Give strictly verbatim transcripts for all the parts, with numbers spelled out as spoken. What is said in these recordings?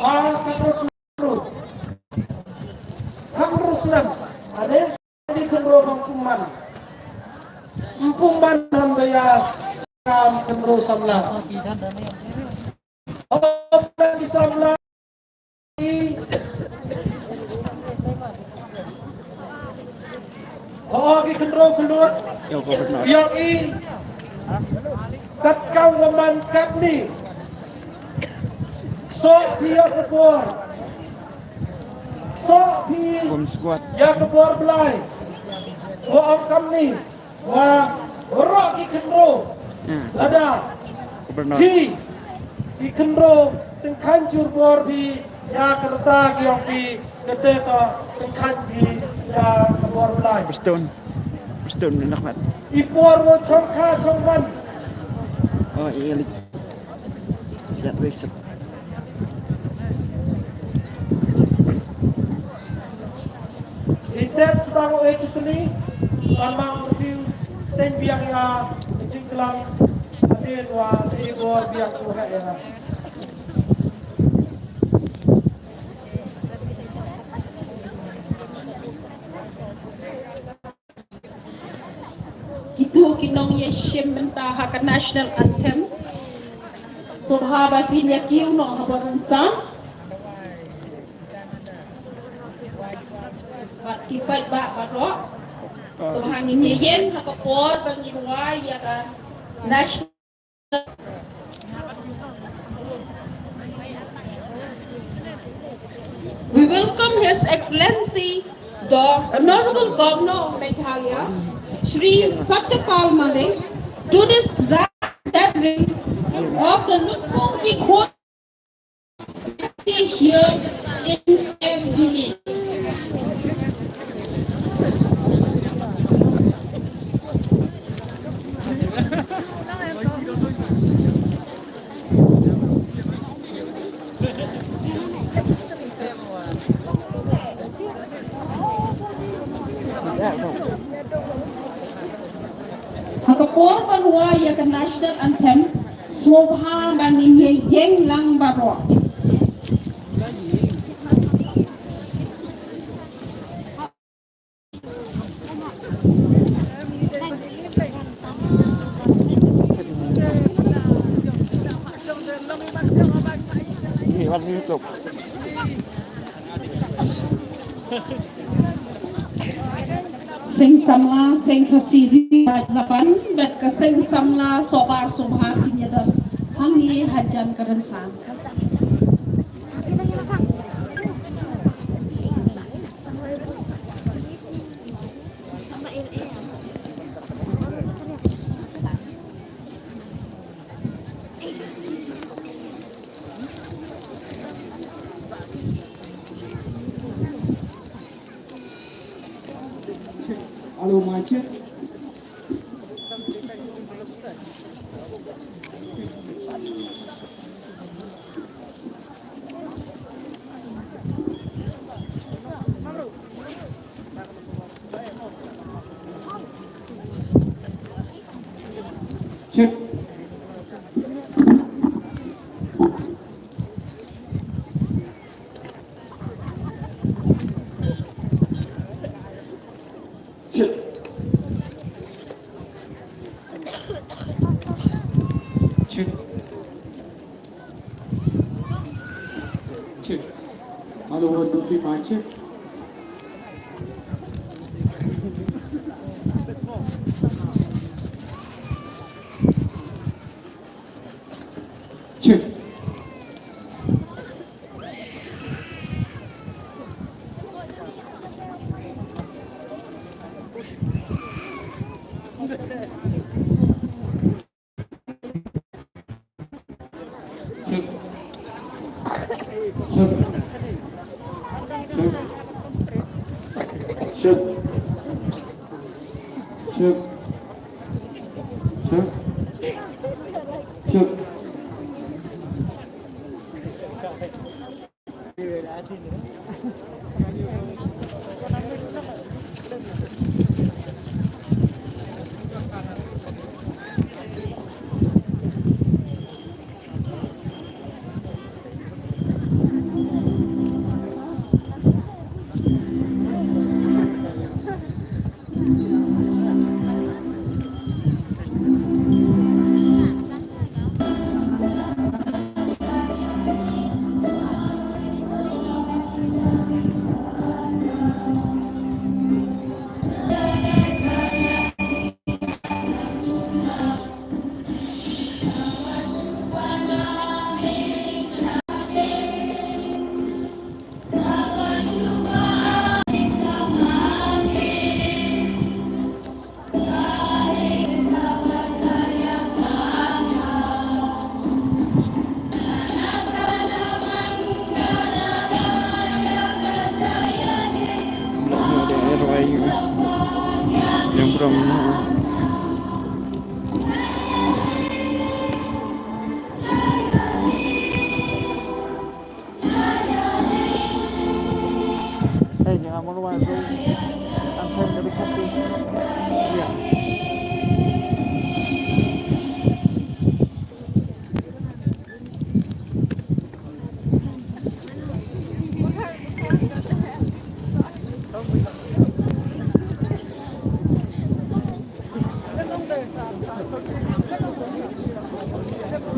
Ba ka Ruslan. Ka Ruslan. Ade di khynro bang kumman. Kumman han ba ya kam khynro samla. Oh, ki samla. Oh, ki khynro khynro. Ïa, ko khynro. Ïa i. Kat kawman katni. Soh phi ïa ka bor. Soh phi. Bom squad. Ïa ka bor Blai. Ko ong kamni. Wa, baroh ki khynro. Hmm. Lada. Gubernur. Phi, ki khynro, tyngkhan jur bor phi, ïa ka rta ki ong phi, kata ka tyngkhan phi, ïa ka bor Blai. Bistun. Bistun ni Ahmad. I por mo chong kha chong man. Oh, iya, lik. Ïa, wei, set. Ïa, tet sdang o e chitni, ban mang review, ten biang ïa, jingklam, hadien wa, te bor biang ko ha ïa. Kito ki nongïashim mynta ha ka national anthem. Sngewbha ba kin ïa kiew noh ha bor rynsan. Bad ki paidbah baroh. Sngewbha ngin ïa ïeng ha ka por ba ngin wai ïa ka national We welcome His Excellency, the Honorable Governor of Meghalaya, Shri Satyapal Malik, to this grand gathering of the Lutpung Ikhon here in Shem village. Ha ka por ban wai ïa ka national anthem, sngewbha ba ngin ïeng lang baroh. Seng samla, seng Khasi Ri Bad Laban, bad ka seng samla Sohbar Sobha kin ïa don hangne hajan ka rynsan. Hello, mic check. Check. Check. Check. Check. Hello, one, two, three, mic check. Check. Check. Check. Check. Check. Check. Check. Check. Hey, jangan malu-malu. Anthem dari Khasi. Ya.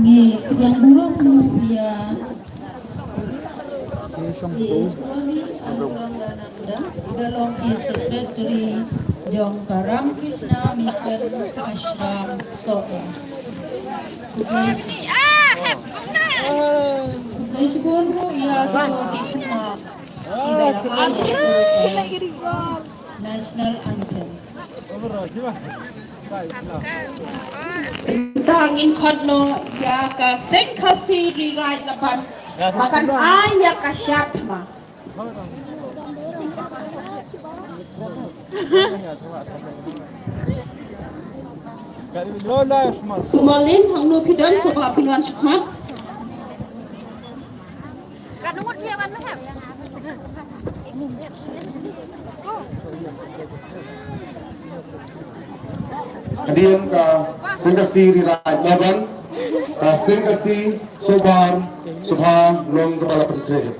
Ngi pdiang burom ïa i Swami Anuranga Nanda, i ba long i Secretary jong ka Ramakrishna Mission Ashram Sohra. Khublei shibun ruh ïa kito ki khynnah kiba la ai ïa ka National Anthem. Te ngin khot noh ïa ka Seng Khasi Ri Raid Laban ba kan ai ïa ka shad thma. Sumolin, hangno phi don, sngewbha phin wan shakhmat. Hadien ka Seng Khasi Ri Raid Laban, ka Seng Khasi Sohbar Sngewbha long kaba la pynkhreh.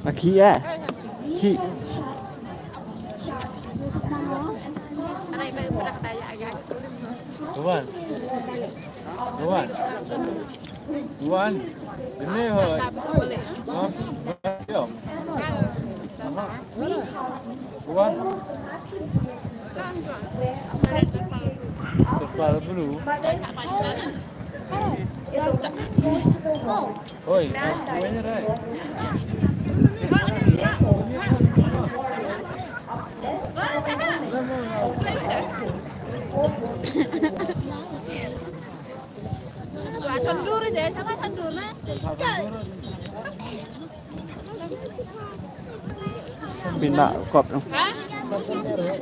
Aki eh. Ki. Wan. Wan. Wan. Ini ho. Ha? Yo. Wan. Kepala bulu. Oi, kuenya rai. Bina kop tu.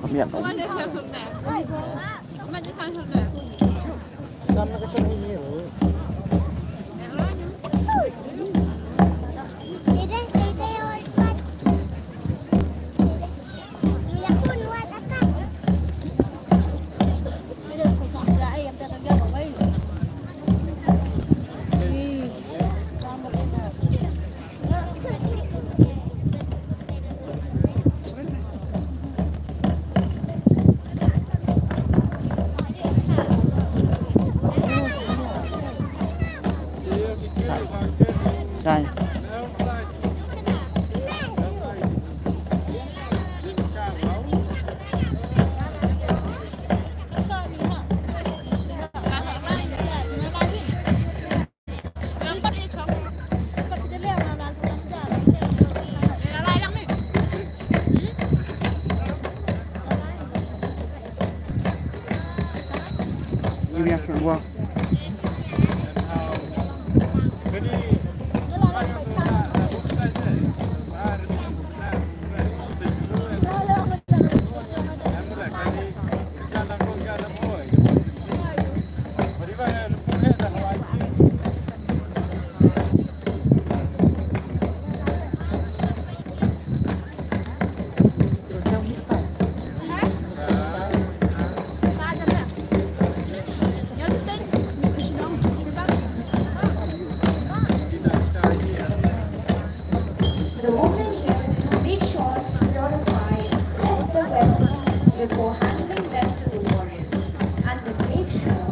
Kop miat tu. Sai. The women here make sure to purify, rest the weapons before handing them to the warriors, and they make sure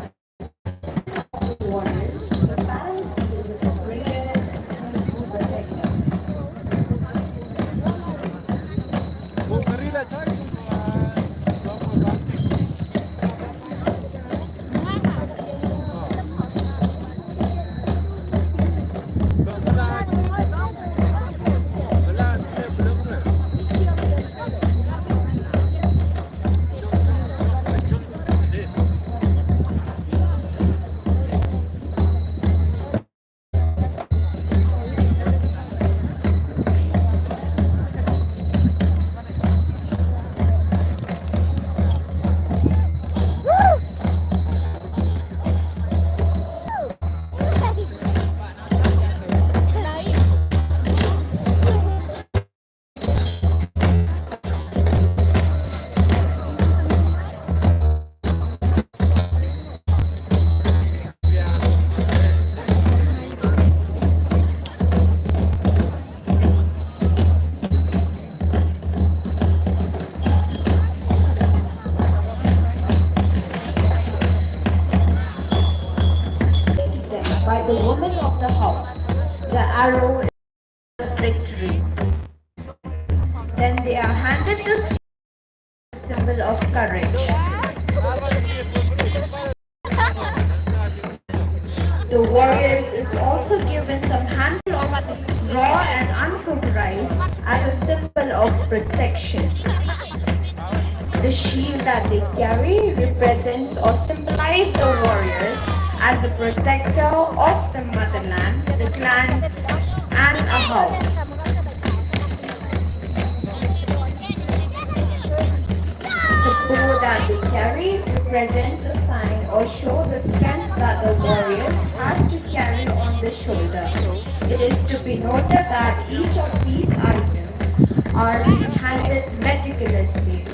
the warriors to the battlefield with the prayers and to protect them. arrow is a victory. Then they are handed the sword, a symbol of courage. The warriors is also given some handful of raw and uncooked rice as a symbol of protection. The shield that they carry represents or symbolizes the warriors as a protector of the motherland, the clans, and a house. The bow that they carry represents a sign or show the strength that the warriors has to carry on the shoulder. It is to be noted that each of these items are handled meticulously.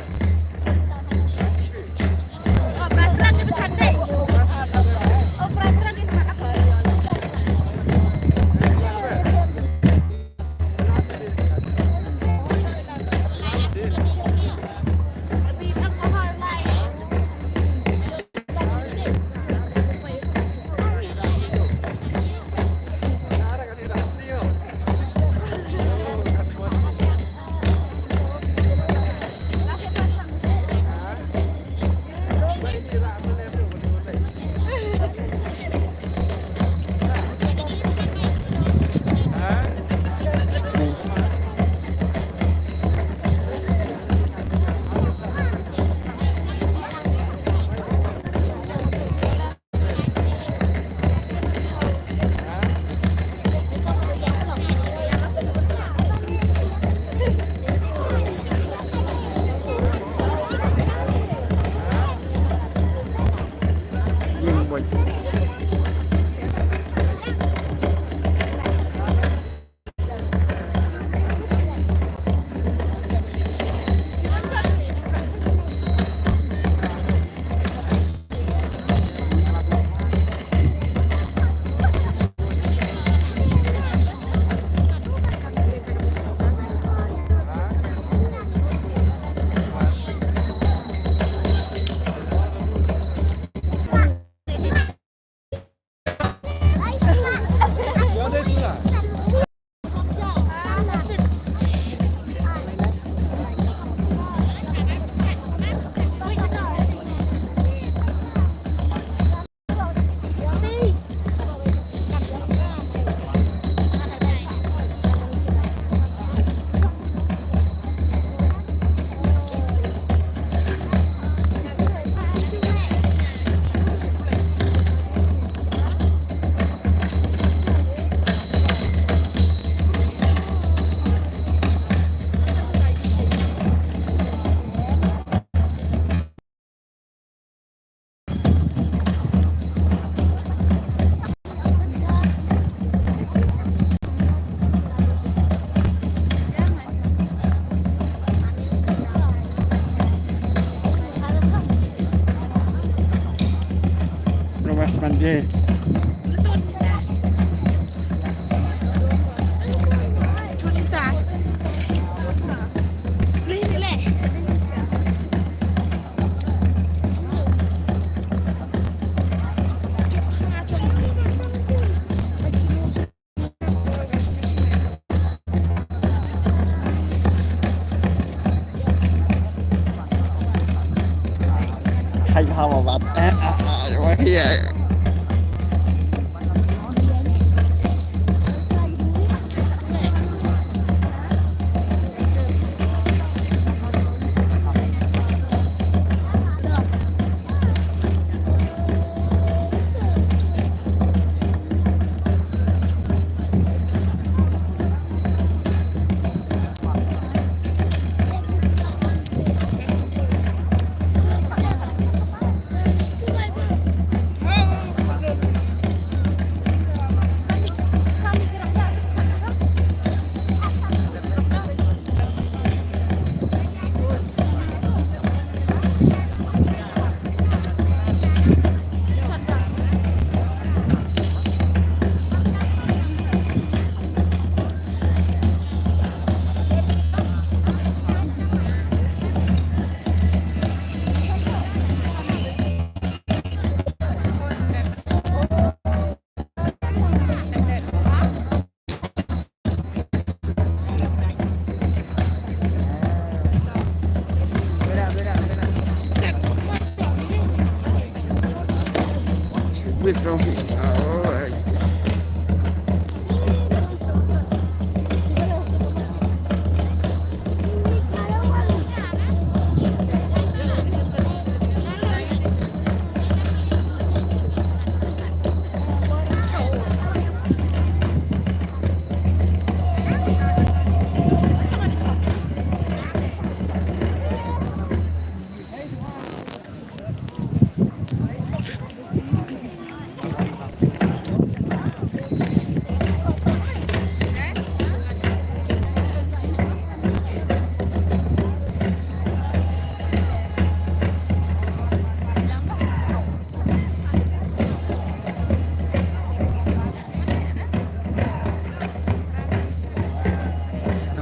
Tang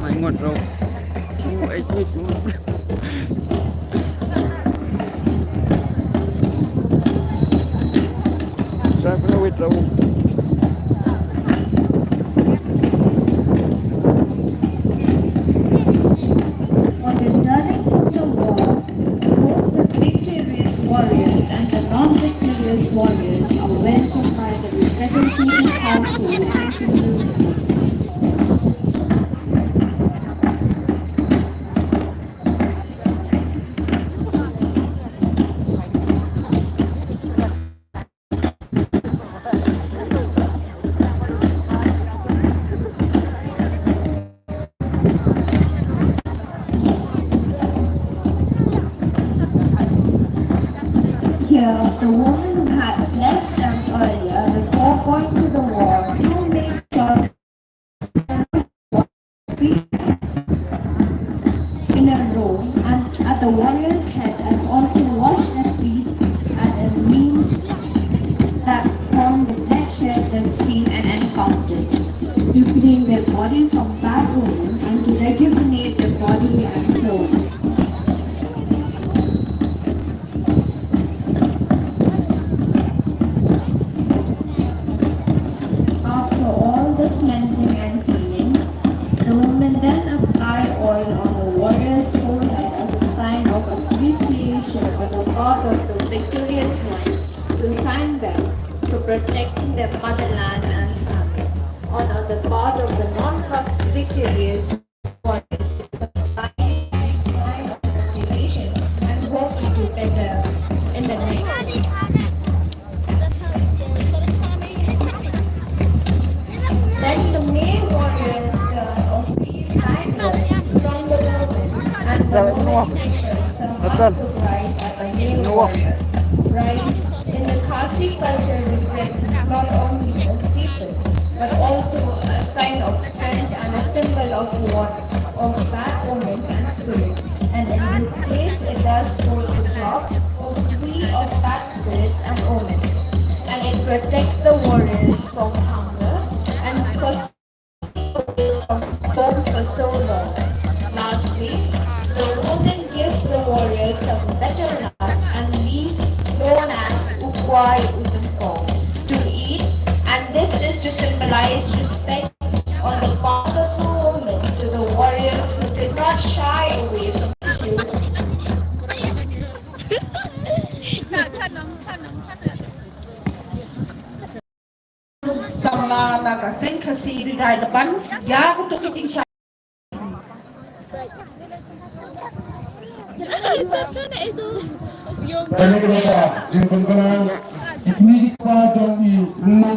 ai ngot rau. Oh, ai ngot rau. Tang ai ngot rau. On returning from the war, both the victorious warriors and the non-victorious warriors are welcomed by the representative household and community. Here, the woman who had blessed them earlier before going to the war, who made sure in a row and at the warrior's head, and also washed their feet at a means that formed the bloodshed they've seen and encountered, to clean their body from bad omen and to rejuvenate their body and soul. After all the cleansing and healing, the women then apply oil on the warrior's forehead as a sign of appreciation on the part of the victorious ones to thank them for protecting their motherland and family, and on the part of the non-victorious and hope to do better in the next. Then the male warriors turn of peace and from the women and the women's pictures, some of the brides are the male warrior. Brides in the Khasi culture represents not only a staple but also a sign of strength and a symbol of war, of bad omens and spirit. And in this case, it does both the job of free of bad spirits and omen. And it protects the warriors from hunger and for home for so long. Lastly, the woman gives the warriors some better luck and leaves known as Ukwai Utumkong to eat, and this is to symbolize respect on the part of the woman to the warriors who did not shy away from the samla na ka seng Khasi Ri Rai Laban, ïa ka tu ka jingshai. Kane ka dei ka jingpynpaw ïa ki kmie ki kpa jong i